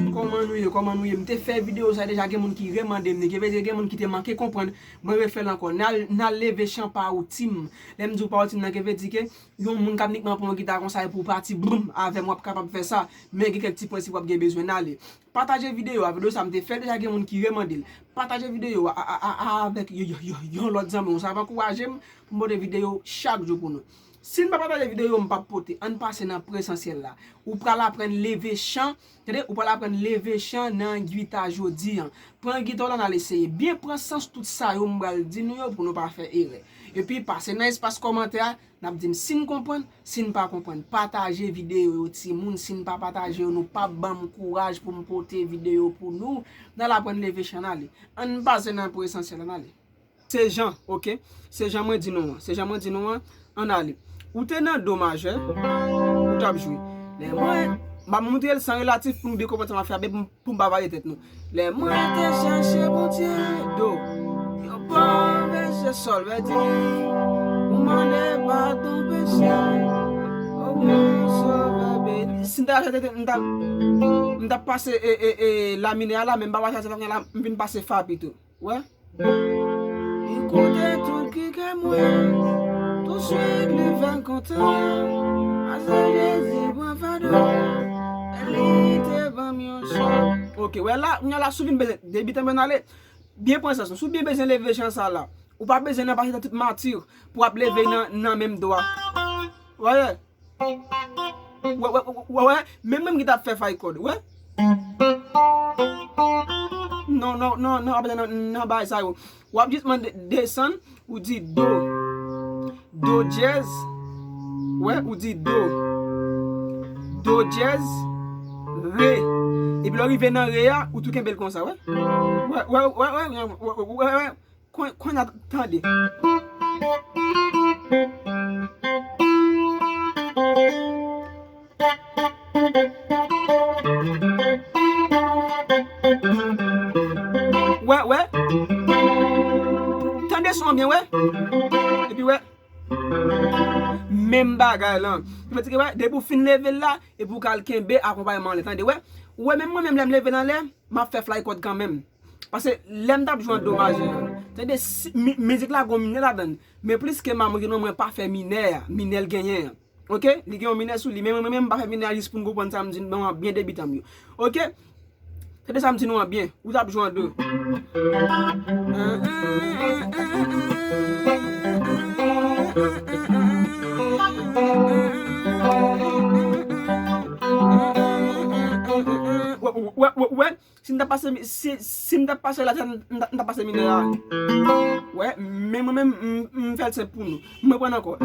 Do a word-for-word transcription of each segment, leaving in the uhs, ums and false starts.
Kòman nou ye? Kòman nou ye? M te fè videyo sa deja, gen moun ki remande m li. Gen, gen moun ki te manke konprann. Mwen refè l ankò. N al, n al leve chan pa ou, team. Lè m di w pa ou, team, nan ke vle di ke yon moun k ap nikman pran yon gita konsa epi w pati, boum, avè m, w ap kapab fè sa. Men gen kèk ti prensip w ap gen bezwen n ale. Pataje videyo a, videyo sa m te fè deja, gen moun ki remande l. Pataje videyo a, a, a, a, a, avèk yo, yo, yo, yon lòt zanmi w. Sa ap ankouraje m pou m pote videyo chak jou pou nou. Si n pa pataje videyo, m p ap pote. Ann pase nan presansyèl la. Ou pral aprann leve chan, tande, ou pral aprann leve chan nan gita jodi an. Pran gita w la, n al eseye. Byen pran sans tout sa yo m pral di nou yo pou nou pa fè erè. Epi pase nan espas kòmantè a, n ap di m si n konprann, si n pa konprann. Pataje videyo yo, timoun. Si n pa pataje yo, nou p ap ban m kouraj pou m pote videyo pou nou. N al aprann leve chan, n ale. Ann pase nan pwen esansyèl, ann ale. Se jan, oke? Se jan mwen di nou an. Se jan mwen di nou an, ann ale. Ou te nan do majè, ou t ap jwe. Lè mwen, m ap montre l san relatif pou nou byen konprann sa m ap fè a, men pou m, pou m pa varye tèt nou. Lè mwen te chèche Bondye, do, yon pòv e se sòl, vè di, pou mande padon peche, o mon Sovè beni. Si m ta chèche, m ta, m ta pase, e, e, e, la minè a la, men m pa pase la, m vin pase fa pito. Wè? Li koute tout kri kè mwen, touswit li fè m kontan. Pase Jezi pran fado, e li te ban m yon chan. Oke, wè la, kounye a la, si w vin bezwen debitan mwen ale, byen pran sans nou. Si w byen bezwen leve chan sa la, ou pa bezwen nan pase nan tout mati pou w ap leve nan, nan menm do a. Wè? Wè, wè, wè, wè, wè. Menm, menm ki t ap fè fay kòd, wè. Non, non, non, non, ap nan, nan bagay sa yo. W ap jis mande desann, ou di do. Do dyèz. Wè, ou di do. Do dyèz, re. Epi lè w rive nan re a, ou tou kenbe l konsa, wè. Wè, wè, wè, wè. Kon-, konnya tande. Wè, wè. Tande son an byen, wè. Epi wè. Menm bagay lan. Sa vle di ke, wè, depi w fin leve l la, epi w ka al kenbe akonpayman an lè, tande, wè. Ou wè, menm mwen menm, lè m leve l anlè, m ap fè fly kòd kanmenm. Paske lè m t ap jwe an do majè a, tande, si, mi-, mizik la gon minè ladan l. Men plis ke m a montre nou mwen pa fè minè a, minè l genyen an. Oke? Li gen yon minè sou li. Men mwen menm m pa fè minè a jis pou n konprann sa m di nou an byen debitan m yo. Oke? Tande sa m di nou an byen. Ou t ap jwe an do. Wè, wè, wè, wè. Si m ta pase mi-, si, si m ta pase la, m ta, m ta pase minè a. Wè, men mwen menm, m, m fè l senp pou nou. M reprann ankò.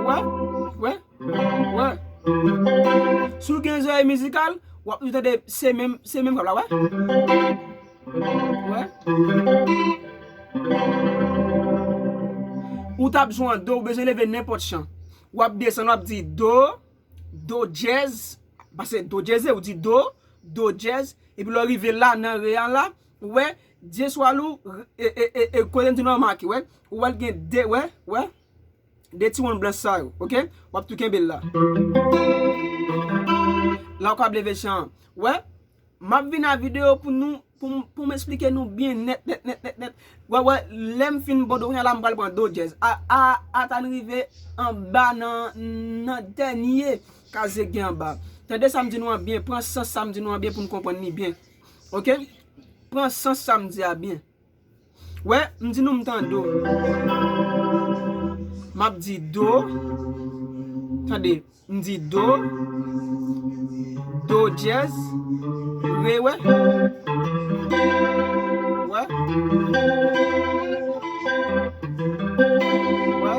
Wè. Wè, wè, wè. Si w gen zòrèy mizikal, w ap toujou tande se menm, se menm frap la, wè. Wè. Ou t ap jwe an do, ou bezwen leve nenpòt chan. W ap desann, w ap di do, do dyèz, paske do dyèze, ou di do, do dyèz, epi lè w rive la, nan re a la, ou wè, dyèz swa lou, e, e, e, e, kote m di nou remake, wè, ou wè l gen de, wè, wè, de ti wonn blanch sa yo, oke? W ap tou kenbe l la. La w kab leve chan an. Wè, m ap vin a videyo pou nou, pou m, pou m eksplike nou byen nèt, nèt, nèt, nèt, nèt. Wè, wè, lè m fin bon do, kounye a la m pral pran do dyèz. A, a, ata n rive anba nan, nan dènye kazye k gen anba. Tande sa m di nou an byen, pran sans sa m di nou an byen pou n konprann li byen. Oke? Pran sans sa m di a byen. Wè, m di nou m tan do. M ap di do. Tande, m di do, do dyèz, re, wè. Wè. Wè. Wè.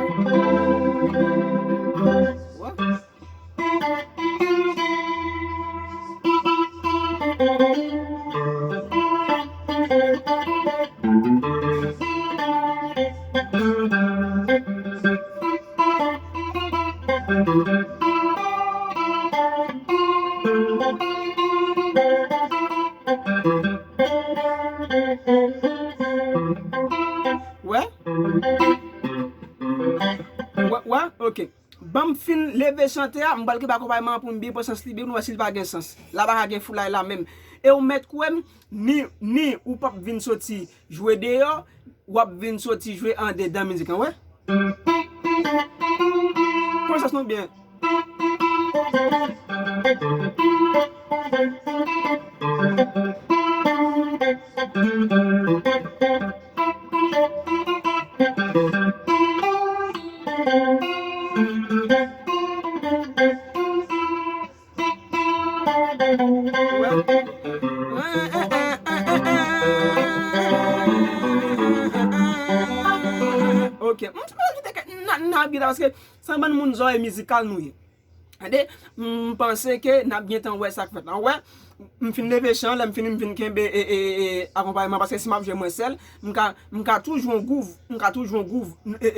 Wè? Wè, wè? Oke. Ban m fin leve chante a, m pral kenbe akonpayman an pou m byen pran sans li byen, nou wè si l pa gen sans. La pa ka gen foulay la menm. E ou mèt kwè m, ni, ni ou p ap vin soti jwe deyò, w ap vin soti jwe andedan mizik lan, wè. Pran sans nou byen. Ok, m te kite nan, nan byen la, paske se yon bann moun zòrèy mizikal nou ye. Tande, m panse ke n ap gentan wè sa k fèt la. Wè, m fin leve chan, lè m fini, m fin kenbe, e, e, e, akonpayman, paske si m ap jwe mwen sèl, m ka, m ka tou jwe yon gouv, m ka tou jwe yon gouv, e,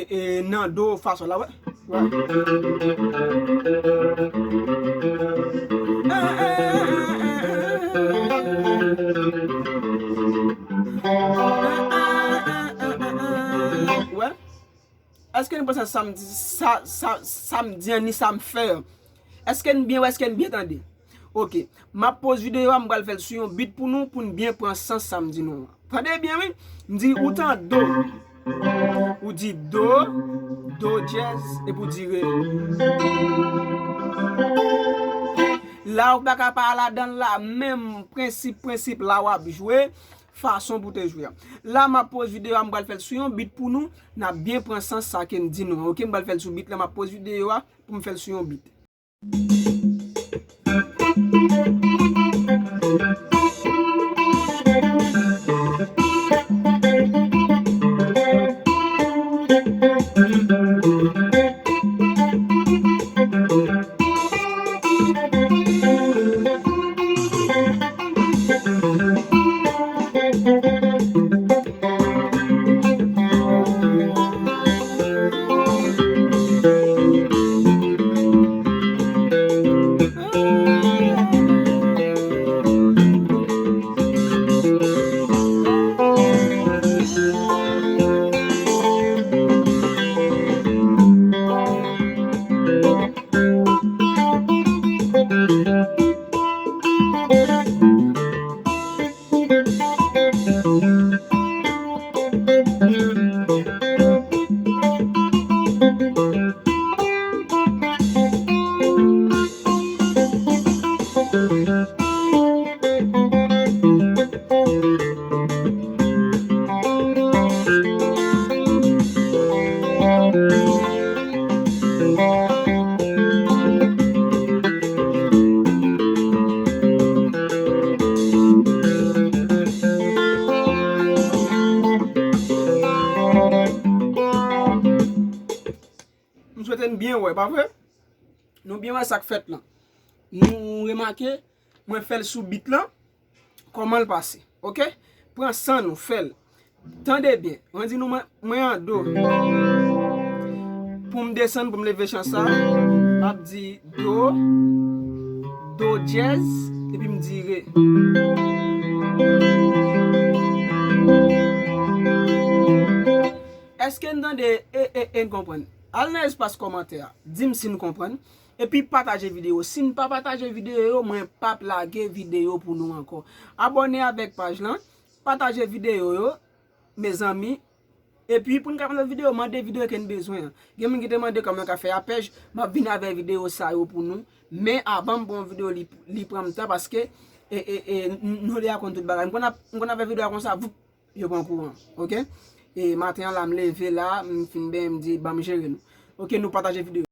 e, nan do fa sòl la, wè. Wè. Wè. Èske n panse sa m di, sa, sa, sa m di an ni sa m fè an? Èske n byen wè, èske n byen tande? Ok. M ap poz videyo a, m pral fè l sou yon bit pou nou, pou n byen pran sans sa m di nou an. Tande byen, wi. M di ou tan do. Ou di do, do dyèz, epi ou di re. La ou pa ka pa ladan l la, menm prensip, prensip la w ap jwe, fason pou te jwe a. La m ap poz videyo a, m pral fè l sou yon bit pou nou, n ap byen pran sans sa ke m di nou an. Ok, m pral fè l sou bit la, m ap poz videyo a pou m fè l sou yon bit. M swete n byen wè, pa vre? Nou byen wè sa k fèt lan. Nou remake, mwen fè l sou bit lan. Kòman l pase? Ok? Pran san nou, fè l. Tande byen. Mwen di nou, mwen, mwen an do. Pou m desann, pou m leve chan sa, m ap di do, do dyèz, epi m di re. Èske n tande e, e, e n konprann? Al nan espas kòmantè a, di m si n konprann. Epi pataje videyo. Si n pa pataje videyo yo, mwen p ap lage videyo pou nou ankò. Abòne avèk paj lan, pataje videyo yo, mezanmi. Epi pou n ka fè lòt videyo, mande videyo ke n bezwen an. Gen moun ki te mande kòman yo ka fè apèj, m ap vin avèk videyo sa yo pou nou. Men avan m pran videyo, li, li pran m tan paske e, e, e, n- nou deja konn tout bagay. M konn ap, m konn ap fè videyo a konsa, voup, yo pran kouran. Oke? E maten an la, m leve la, m fin benyen, m di, ban m jere nou. Oke, nou pataje videyo.